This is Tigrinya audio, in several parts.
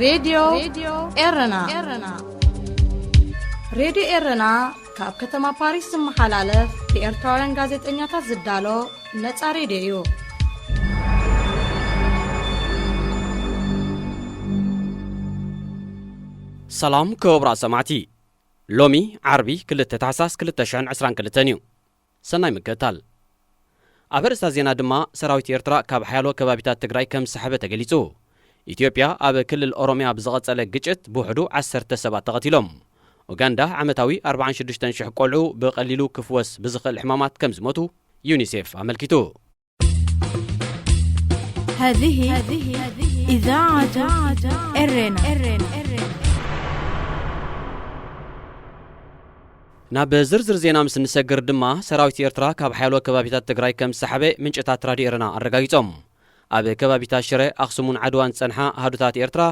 ሬድዮ ኤረና። ሬድዮ ኤረና ካብ ከተማ ፓሪስ ዝመሓላለፍ ብኤርትራውያን ጋዜጠኛታት ዝዳሎ ነጻ ሬድዮ እዩ። ሰላም ክቡራት ሰማዕቲ፣ ሎሚ ዓርቢ ክልተ ታሕሳስ ክልተ ሽሕን ዕስራን ክልተን እዩ። ሰናይ ምክትታል። ኣብ ኣርእስታት ዜና ድማ፣ ሰራዊት ኤርትራ ካብ ሓያሎ ከባቢታት ትግራይ ከም ዝሰሓበ ተገሊጹ። ኢትዮጵያ ኣብ ክልል ኦሮምያ ብዝቐጸለ ግጭት ብውሕዱ ዓሰርተ ሰባት ተቐቲሎም። ኡጋንዳ ዓመታዊ ኣርባዓን ሽዱሽተን ሽሕ ቆልዑ ብቐሊሉ ክፍወስ ብዝኽእል ሕማማት ከም ዝሞቱ ዩኒሴፍ ኣመልኪቱ። هذه إذاعة إرينا. ናብ ዝርዝር ዜና ምስ እንሰግር ድማ፣ ሰራዊት ኤርትራ ካብ ሓያሎ ከባቢታት ትግራይ ከም ዝሰሓበ ምንጭታት ራድዮ ኤረና ኣረጋጊጾም። ኣብ ከባቢታት ሽረ፣ ኣኽሱምን ዓድዋን ዝጸንሓ ኣሃዱታት ኤርትራ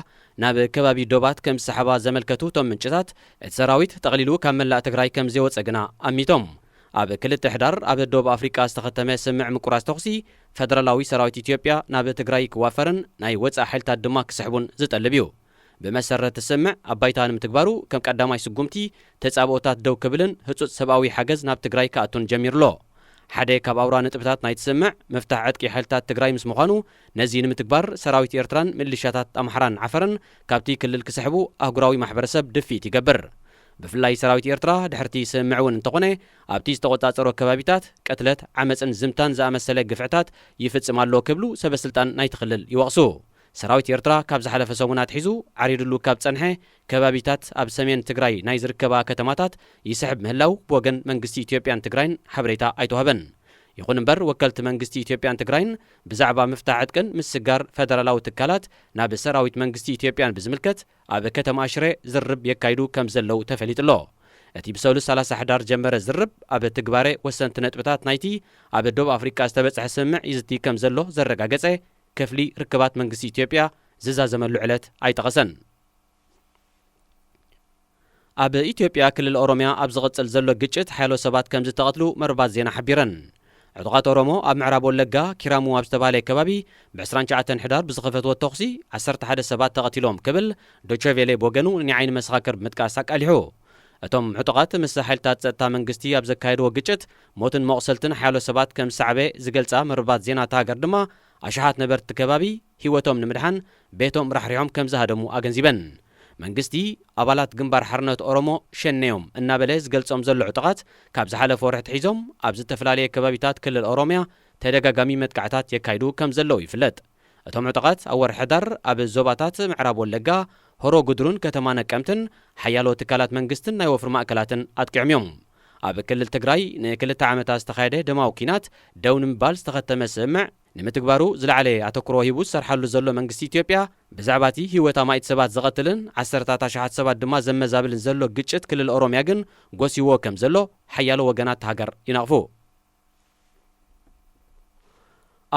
ናብ ከባቢ ዶባት ከም ዝሰሓባ ዘመልከቱ እቶም ምንጭታት፣ እቲ ሰራዊት ጠቕሊሉ ካብ መላእ ትግራይ ከም ዘይወጸ ግና ኣሚቶም። ኣብ ክልተ ሕዳር ኣብ ደቡብ ኣፍሪቃ ዝተኸተመ ስምዕ ምቁራጽ ተኹሲ፣ ፈደራላዊ ሰራዊት ኢትዮጵያ ናብ ትግራይ ክዋፈርን ናይ ወጻኢ ሓይልታት ድማ ክስሕቡን ዝጠልብ እዩ። ብመሰረት ስምዕ ኣብ ባይታ ንምትግባሩ፣ ከም ቀዳማይ ስጉምቲ ተጻብኦታት ደው ክብልን ህጹጽ ሰብኣዊ ሓገዝ ናብ ትግራይ ክኣቱን ጀሚሩ ኣሎ። ሓደ ካብ ኣውራ ነጥብታት ናይቲ ስምዕ፣ ምፍታሕ ዕጥቂ ሓይልታት ትግራይ ምስ ምዃኑ፣ ነዚ ንምትግባር ሰራዊት ኤርትራን ምልሻታት ኣምሓራን ዓፈርን ካብቲ ክልል ክስሕቡ ኣህጉራዊ ማሕበረሰብ ድፍኢት ይገብር። ብፍላይ ሰራዊት ኤርትራ ድሕርቲ ስምዕ እውን እንተኾነ፣ ኣብቲ ዝተቖጻጸሮ ከባቢታት ቅትለት፣ ዓመጽን ዝምታን ዝኣመሰለ ግፍዕታት ይፍጽም ኣሎ ክብሉ ሰበስልጣን ናይቲ ክልል ይወቕሱ። ሰራዊት ኤርትራ ካብ ዝሓለፈ ሰሙን ኣትሒዙ ዓሪድሉ ካብ ጸንሐ ከባቢታት ኣብ ሰሜን ትግራይ ናይ ዝርከባ ከተማታት ይስሕብ ምህላው ብወገን መንግስቲ ኢትዮጵያን ትግራይን ሓበሬታ ኣይተዋህበን። ይኹን እምበር፣ ወከልቲ መንግስቲ ኢትዮጵያን ትግራይን ብዛዕባ ምፍታሕ ዕጥቅን ምስጋር ፈደራላዊ ትካላት ናብ ሰራዊት መንግስቲ ኢትዮጵያን ብዝምልከት ኣብ ከተማ ሽረ ዝርብ የካይዱ ከም ዘለዉ ተፈሊጡ ኣሎ። እቲ ብሰሉስ ሰላሳ ሕዳር ጀመረ ዝርብ ኣብ ትግባረ ወሰንቲ ነጥብታት ናይቲ ኣብ ደቡብ ኣፍሪቃ ዝተበጽሐ ስምዕ ይዝቲ ከም ዘሎ ዘረጋገጸ ክፍሊ ርክባት መንግስቲ ኢትዮጵያ ዝዛዘመሉ ዕለት ኣይጠቐሰን። ኣብ ኢትዮጵያ ክልል ኦሮምያ ኣብ ዝቕጽል ዘሎ ግጭት ሓያሎ ሰባት ከም ዝተቐትሉ መርባት ዜና ሓቢረን። ዕጡቓት ኦሮሞ ኣብ ምዕራብ ወለጋ ኪራሙ ኣብ ዝተባህለ ከባቢ ብ ዕስራን ትሽዓተን ሕዳር ብዝኸፈትዎ ተኹሲ ዓሰርተ ሓደ ሰባት ተቐቲሎም ክብል ዶቸቬሌ ብወገኑ ንዓይኒ መሰኻክር ብምጥቃስ ኣቃሊሑ። እቶም ዕጡቓት ምስ ሓይልታት ጸጥታ መንግስቲ ኣብ ዘካየድዎ ግጭት ሞትን መቑሰልትን ሓያሎ ሰባት ከም ዝሰዓበ ዝገልጻ መርባት ዜና እታ ሃገር ድማ ኣሽሓት ነበርቲ ከባቢ ህይወቶም ንምድሓን ቤቶም ራሕሪሖም ከም ዝሃደሙ ኣገንዚበን። መንግስቲ ኣባላት ግንባር ሓርነት ኦሮሞ ሸኔ እዮም እናበለ ዝገልጾም ዘሎ ዕጡቓት ካብ ዝሓለፈ ወርሒ ኣትሒዞም ኣብ ዝተፈላለየ ከባቢታት ክልል ኦሮምያ ተደጋጋሚ መጥቃዕታት የካይዱ ከም ዘለዉ ይፍለጥ። እቶም ዕጡቓት ኣብ ወርሒ ሕዳር ኣብ ዞባታት ምዕራብ ወለጋ፣ ሆሮ ጉድሩን ከተማ ነቀምትን ሓያሎ ትካላት መንግስትን ናይ ወፍሪ ማእከላትን ኣጥቂዖም እዮም። ኣብ ክልል ትግራይ ንክልተ ዓመታት ዝተኻየደ ደማዊ ኲናት ደው ንምባል ዝተኸተመ ስምምዕ ንምትግባሩ ዝለዓለ ኣተኩሮ ሂቡ ዝሰርሓሉ ዘሎ መንግስቲ ኢትዮጵያ፣ ብዛዕባ እቲ ህይወት ኣማኢት ሰባት ዝቐትልን ዓሰርታት ኣሽሓት ሰባት ድማ ዘመዛብልን ዘሎ ግጭት ክልል ኦሮምያ ግን ጎስይዎ ከም ዘሎ ሓያሎ ወገናት ሃገር ይነቕፉ።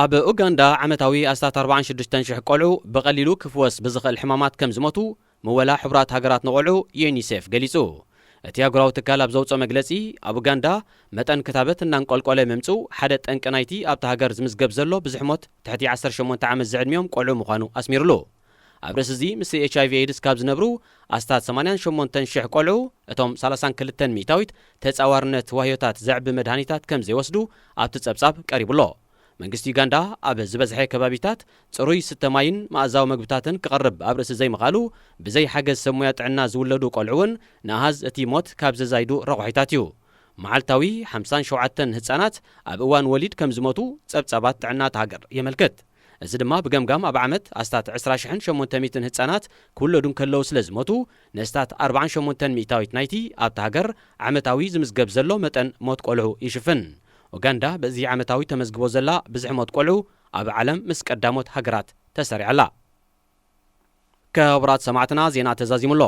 ኣብ ኡጋንዳ ዓመታዊ ኣስታት ኣርባዓን ሽዱሽተን ሽሕ ቆልዑ ብቐሊሉ ክፍወስ ብዝኽእል ሕማማት ከም ዝሞቱ ምወላ ሕቡራት ሃገራት ንቖልዑ ዩኒሴፍ ገሊጹ። እቲ ኣህጉራዊ ትካል ኣብ ዘውጽኦ መግለጺ፣ ኣብ ኡጋንዳ መጠን ክታበት እናንቆልቆለ ምምጽኡ ሓደ ጠንቂ ናይቲ ኣብታ ሃገር ዝምዝገብ ዘሎ ብዝሒ ሞት ትሕቲ ዓሰርተ ሸሞንተ ዓመት ዝዕድሚኦም ቆልዑ ምዃኑ ኣስሚሩሉ። ኣብ ርእሲ እዚ፣ ምስ ኤች ኣይ ቪ ኤድስ ካብ ዝነብሩ ኣስታት ሰማንያን ሸሞንተን ሽሕ ቆልዑ፣ እቶም ሰላሳን ክልተን ሚእታዊት ተጻዋርነት ዋህዮታት ዘዕቢ መድሃኒታት ከም ዘይወስዱ ኣብቲ ጸብጻብ ቀሪቡ ኣሎ። መንግስቲ ዩጋንዳ ኣብ ዝበዝሐ ከባቢታት ጽሩይ ስተ ማይን መኣዛዊ መግብታትን ክቐርብ ኣብ ርእሲ ዘይምኽኣሉ፣ ብዘይ ሓገዝ ሰብ ሞያ ጥዕና ዝውለዱ ቆልዑ እውን ንኣሃዝ እቲ ሞት ካብ ዘዛይዱ ረቑሒታት እዩ። መዓልታዊ ሓምሳን ሸውዓተን ህጻናት ኣብ እዋን ወሊድ ከም ዝሞቱ ጸብጻባት ጥዕና እታ ሃገር የመልክት። እዚ ድማ ብገምጋም ኣብ ዓመት ኣስታት ዕስራ ሽሕን ሸሞንተ ሚእትን ህጻናት ክውለዱ እንከለዉ ስለ ዝሞቱ፣ ነስታት ኣርባዓን ሸሞንተን ሚእታዊት ናይቲ ኣብታ ሃገር ዓመታዊ ዝምዝገብ ዘሎ መጠን ሞት ቆልዑ ይሽፍን። ኡጋንዳ በዚ ዓመታዊ ተመዝግቦ ዘላ ብዝሒ ሞት ቆልዑ ኣብ ዓለም ምስ ቀዳሞት ሃገራት ተሰሪዓ ኣላ። ክቡራት ሰማዕትና፣ ዜና ተዛዚሙ ኣሎ።